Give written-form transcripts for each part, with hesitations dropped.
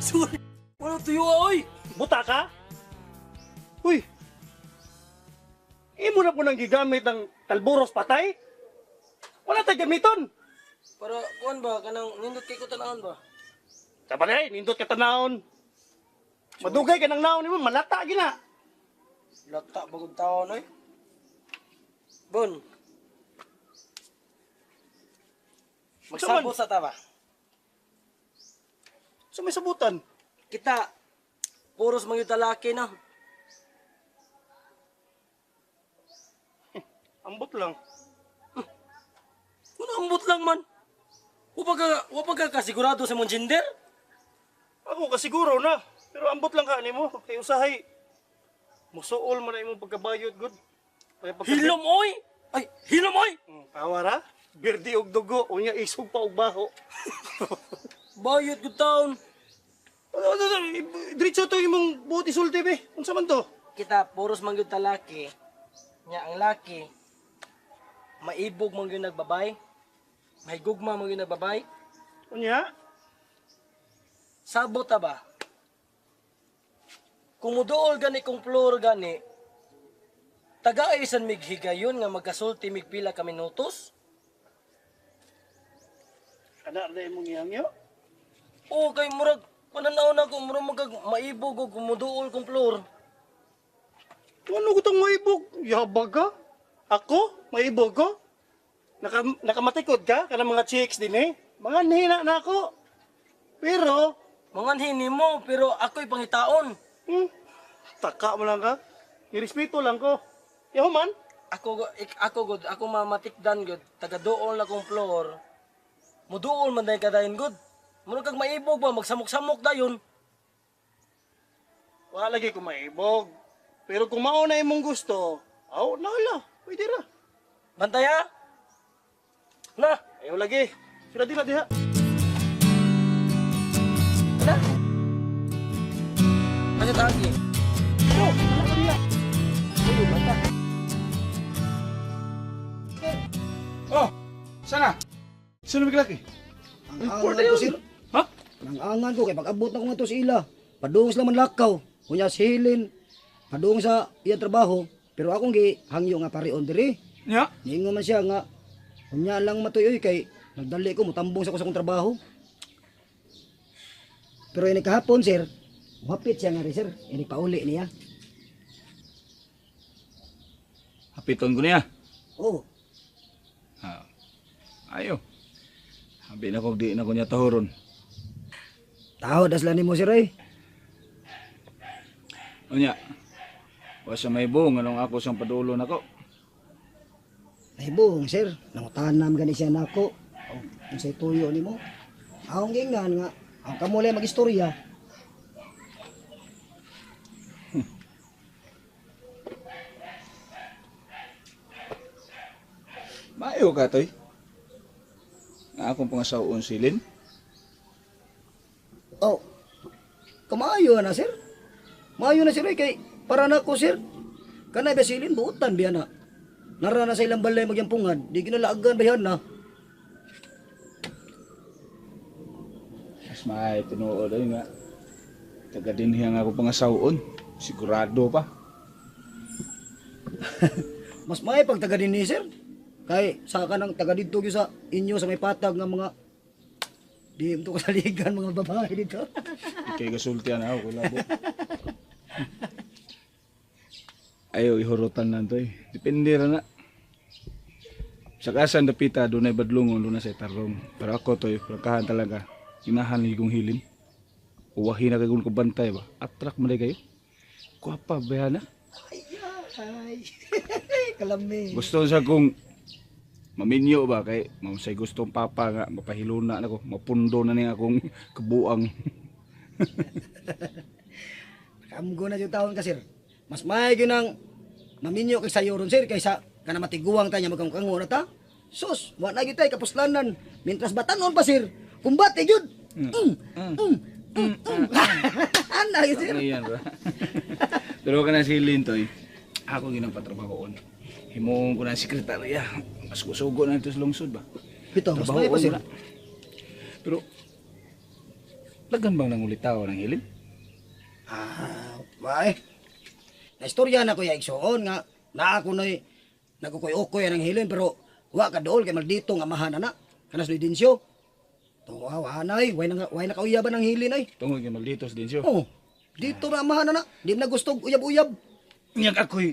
Sorry. Wala tuyo oy. Buta ka? Uy! Imo na po nang gigamit ang talburos patay? Wala tay gamiton. Para kuan ba kanang nindot kay ko tan-awon ba? Sabay, nindot ka tanawon. Madugay ka ng naon nimo, malata gina. Lata bagong taon oy. Bon. Magsabot sa ta ba? So may sabutan. Kita puros mga talaki na. Ambot lang. Kuno ambot lang man. Wa pa ka kasigurado sa mong gender? Ako kasiguro na. Pero ambot lang ka nimo kay usahay. Musuol man na imong pagkabayot gud. Kaya pagka- Hilom oy. Ay, hilom oy. Tawa ra. Birdi og dugo, unya isog pa og baho. Bayot gud taon. Ano, ano, ano, diretso to imong buot isulti be. Unsa man to? Kita puros man gyud talaki. Nya ang laki maibog man gyud nagbabay. Mahigugma man gyud nagbabay. Unya? Sabot ta ba? Kung muduol gani kung floor gani, taga isan mig higayon nga magkasulti mig pila ka minutos? Kana ra imong gihangyo? O kay murag pananaw na ko murag magkag maibog og muduol kong floor. Ano ko tong maibog? Yabag ka? Ako? Maibog ko? Nakamatikod ka? Kanang mga chicks din eh. Mga nihina na ako. Pero, Manganhin nimo pero ako'y pangitaon. taka mo lang ka. Irespeto lang ko. Yaho man. Ako gud ako mamatikdan gud taga duol na kong floor. Muduol man day kadayon gud. Murag kag maibog ba magsamok-samok dayon. Wala lagi ko maibog. Pero kung mao na imong gusto, aw, nala. Pwede ra. Bantay ha? Na, Ayaw lagi. Sila dila diha. na. Ano tagi? Yo, wala ka diha. Uy, banta. Oh, sana. Sino may laki? Ang angan ko, sir. Ha? Ang angan ko, kay pag-abot na ko nga to sa ila. Padung sila man lakaw. Kunya si Helen. Padung sa iya trabaho. Pero akong gi hangyo nga parion diri. Nya? Niingon man siya nga kunya lang matuyoy kay nagdali ko mutambong sa ko sa akong trabaho. Pero ini kahapon, sir, wapit siya nga rin, sir. Ini pauli niya. Hapiton ko niya. Oh, Ha. Ayo. Habi na ko di na ko niya tahuron. tao das lang nimo sir ay. Unya. Wa sa may buong anong ako sang padulo nako. Nahibuong, sir. Nangutahan gani siya nako. Oh, unsay tuyo nimo? Akong giingnan nga ang kamulay magistorya. Maayo ka toy. Nga akong pangasaon silin. Oh, kamaayo na, sir. Maayo na, sir, eh, kay para na ko, sir. Kanay basilin, buutan biya na. Nara na sa ilang balay magyampungan, di ginalaagan bayan na. Mas maay tinuod ay nga. Taga dinhi ang ako pangasaon. Sigurado pa. Mas maayo pag taga dinhi, sir. Kay sa kanang taga didto gyud sa inyo sa may patag nga mga di mo to kasaligan mga babae dito. Ikay gasultian ako labo. Ayo ihurutan lang to eh. Depende ra na. Sa kasan dapita dunay badlongon dunay sa tarong. Pero ako to eh, prangkahan talaga. Ginahan ni kong hilin. Uwahin na kay kong kabantay ba. Attract man day kayo. Kuwapa ba na? Ay, ay. Kalami. Gusto sa kong maminyo ba kay mausay gustong papa nga mapahiluna nako, mapundo na niya akong kabuang. Kamgo na yung taon ka, sir. Mas maayo gyud ang maminyo kay sayo ron, sir, kaysa kana matiguang ta niya magkangkango na ta. Sus, wa na gyud tay kapuslanan. Mientras batanon pa, sir. Kumbate gyud. Ana gyud, sir. Ano yan ba? Pero ka na si Lintoy, ako ginang patrabahoon. Himuon ko na ang sekretarya. Mas kusugo na ito sa lungsod ba? Bitaw, mas maayo pa, Trabahoon sir. na. Pero, Daghan bang nangulitaw ng hilin? Ah, wae. Na istorya na ko ya igsuon nga naa ko noy nagkukoy-ukoy ang hilin pero wa ka dool kay maldito nga amahan ana. Kanas Luidencio. Tuwa wa nay, way na way na kauyaban ang hilin ay. Tungod kay malditos din siyo. Oh, dito na amahan ana. Di na gusto og uyab-uyab. Nyag ako'y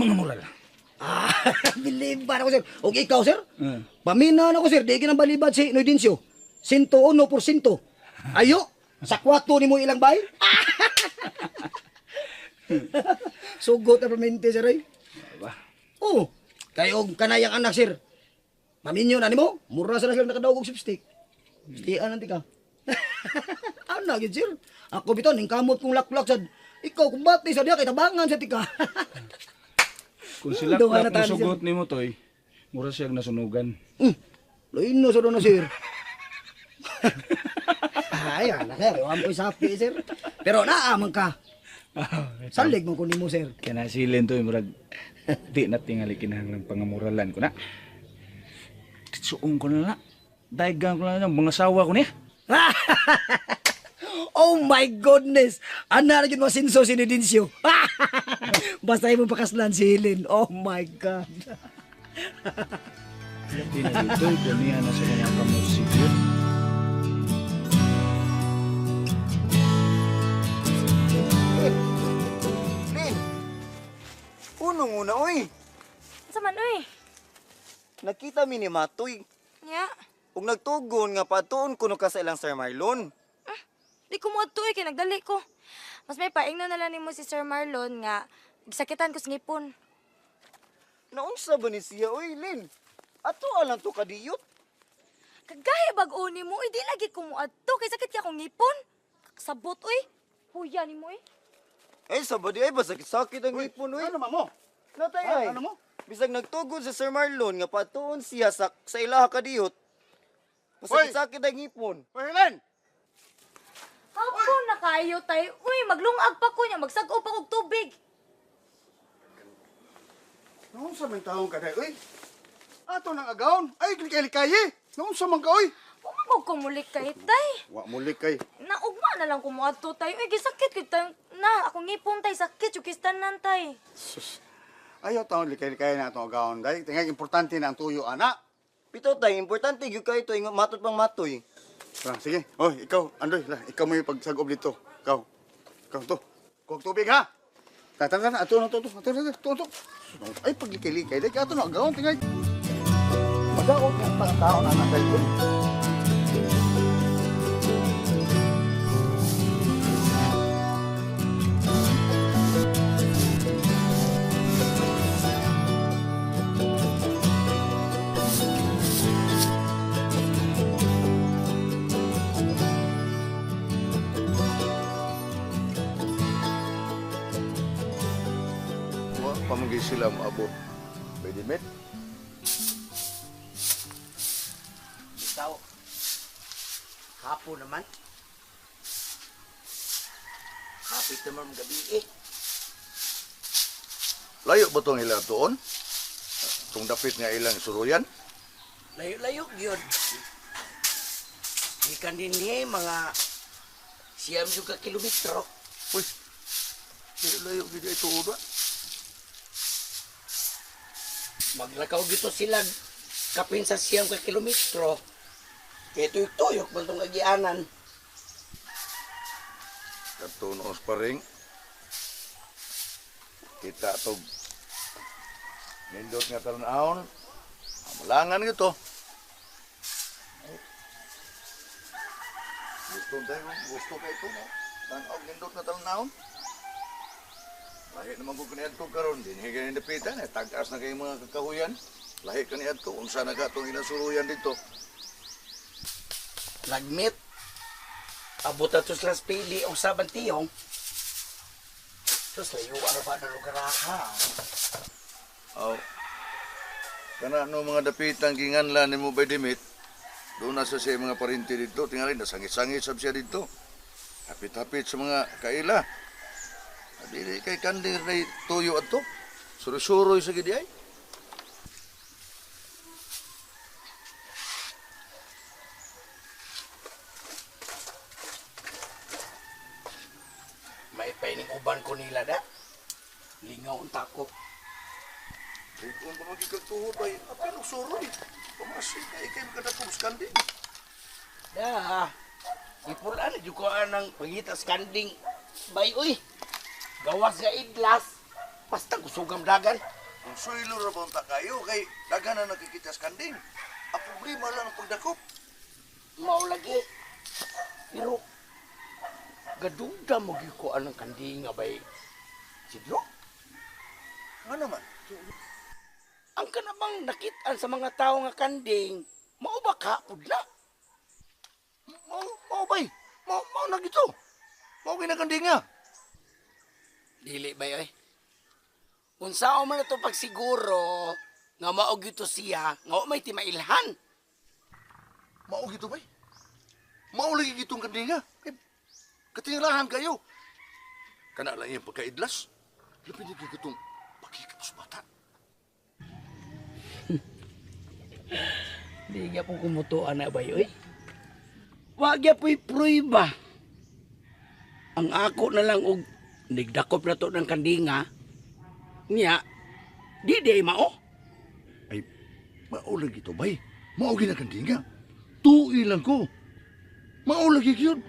mga moral. Ah, believe ba na ko sir. Og ikaw sir? Eh. Pamina na ko sir, di ginang balibad si Luidencio. 101%. Ayo, sa kwarto nimo ilang bay. Sugot na permente sir ay. Ba? Oh, kayo og kanayang anak sir. Maminyo na nimo, mura sa sila nakadaog og lipstick. Stian nanti ka. Ana gyud sir. Ako bitaw ning kamot kong laklak sad. Ikaw kumbati sa diha kay tabangan sa tika. Kung sila Duha na klap tani, sir. musugot nimo toy, mura siyang nasunugan. Lain na sa na sir. Ay, anak sir, iwan ko sapi sir. Pero naaman ka. Salig mo ko nimo sir. Kaya nasilin toy, murag di na tingali kinahanglan pangamuralan ko na. Titsuong ko na na. Daigan ko na lang, mga sawa ko niya. Oh my goodness! Ana na gyud masinso si Nidinsyo. Basta imong pakaslan si Helen. Oh my God. Di na dito, ganihan na sa kanyang kamot siguro. Lin! Unong-una, oy! Unsa man oy? Nakita mi ni Matoy. Nya. Ug nagtugon nga patuon kuno ka sa ilang Sir Marlon. Di ko moadto oy kay nagdali ko. Mas may paingno na lang nimo si Sir Marlon nga gisakitan ko sa ngipon. Naunsa ba ni siya, oy, Lin? Ato alang to kadiyot. Kagaya bag-o nimo oy, di lagi ko moadto kay sakit kay akong ngipon. Sabot oy. Huya nimo oy. Eh, sa ba di ay basakit-sakit ang ngipon, oy. Ano man mo? Natay Ah, ay. ano mo? Bisag nagtugon si Sir Marlon nga patuon siya sa ilaha kadiyot. Masakit-sakit ang ngipon. Uy, Helen! Hapon na kayo tay. Uy, maglungag pa ko nya, magsag-o pa kog tubig. Noon sa man taong ka day, uy. Ato nang agawon. Ay, likay-likayi. Noon sa man ka, uy. Pumagog ko mulik kay tay. Wa mulik kay. Naugma na lang ko moadto tay. Uy, gisakit kay tay. Na, akong ngipon tay sakit yung kistanan tay. Sus. Ayaw taon likay-likay na atong agawon day. Tingay, importante na ang tuyo, ana. Pito tay, importante gyud kay to ingon matot pang matoy. Ah, sige. Oh, ikaw, Andoy, la, ikaw mo yung pagsagob dito. Ikaw. Ikaw to. Kuwag tubig ha. Tara, tara, tara. Ato na, ato, ato, ato, ato, ato. Ay, paglikay-likay. Day, ato na agawon, tingay. Magaot nga ang tao na anak day. Wa pa man gyud sila moabot. Pwede met. Bitaw. Hapon naman. Hapit naman gabi eh. Layo ba tong ilang tuon? Tong dapit nga ilang suruyan? Layo-layo gyud. Gikan din ni mga siyam jud ka kilometro. Uy. Layo gyud ay tuod ba? Maglakaw gito sila kapin sa siyam ka kilometro. Kay tuyok-tuyok man tong agianan. Kadto noos pa ring. Kita tog nindot nga talan-awon. Amalangan gito. Gusto tayo, gusto kay ito mo. Tanaw nindot nga talan-awon. Lahi naman ko kaniadto karon, dinhi kani dapitan eh, tag-as na kay mga kakahuyan. Lahi kaniadto unsa na ka itong inasuruyan dito. Lagmit. Abot na to sila sa pili o sa bantiyong. Sus, layo ara ba na lugar ha? Aw. Kana no mga dapitan ginganlan nimo by dimit. Doon na sa siya mga parinti dito, tingali nasangit-sangit sab siya dito. Hapit-hapit sa mga kaila. Dili kay kanding ray tuyo adto. Suroy-suroy sa gidi ay. ba ining uban ko nila da? Lingaw unta ko. Kay kung pamagikagtuhod bay, apil og suroy. Pamasin kay kay makadakop sa kanding. Da. Ipulaan na jud ko anang pangitas kanding. Bay uy. Gawas nga idlas. Basta kusugam dagan. Kung suylo ra ba unta kayo kay daghan na nakikita sa kanding. Ang problema lang ang pagdakop. Mao lagi. Pero gaduda mo gyud ko anang kanding nga bay. Sidro, Nga naman? ang kanabang nakit-an sa mga tao nga kanding, mao ba kapod na? Mao mao bay. Mao mao na gito. Mao ginakanding nga. Dili ba oy? Unsaon man na to pagsiguro nga mao gyud to siya nga wa may timailhan. Mao gito bay. Mao lagi gitong kandinga. Kay katinglahan kayo. Kana lang iyang pagkaidlas. Labi na gitong pagkikip sa bata. Di gyapon kumutuan na bay oy. Wa gyapoy pruiba. Ang ako na lang og nigdakop na to ng kandinga. Niya, di di mao. Ay, mao lagi to bay. Mao ginakandinga. Tuwi lang ko. Mao lagi gyud.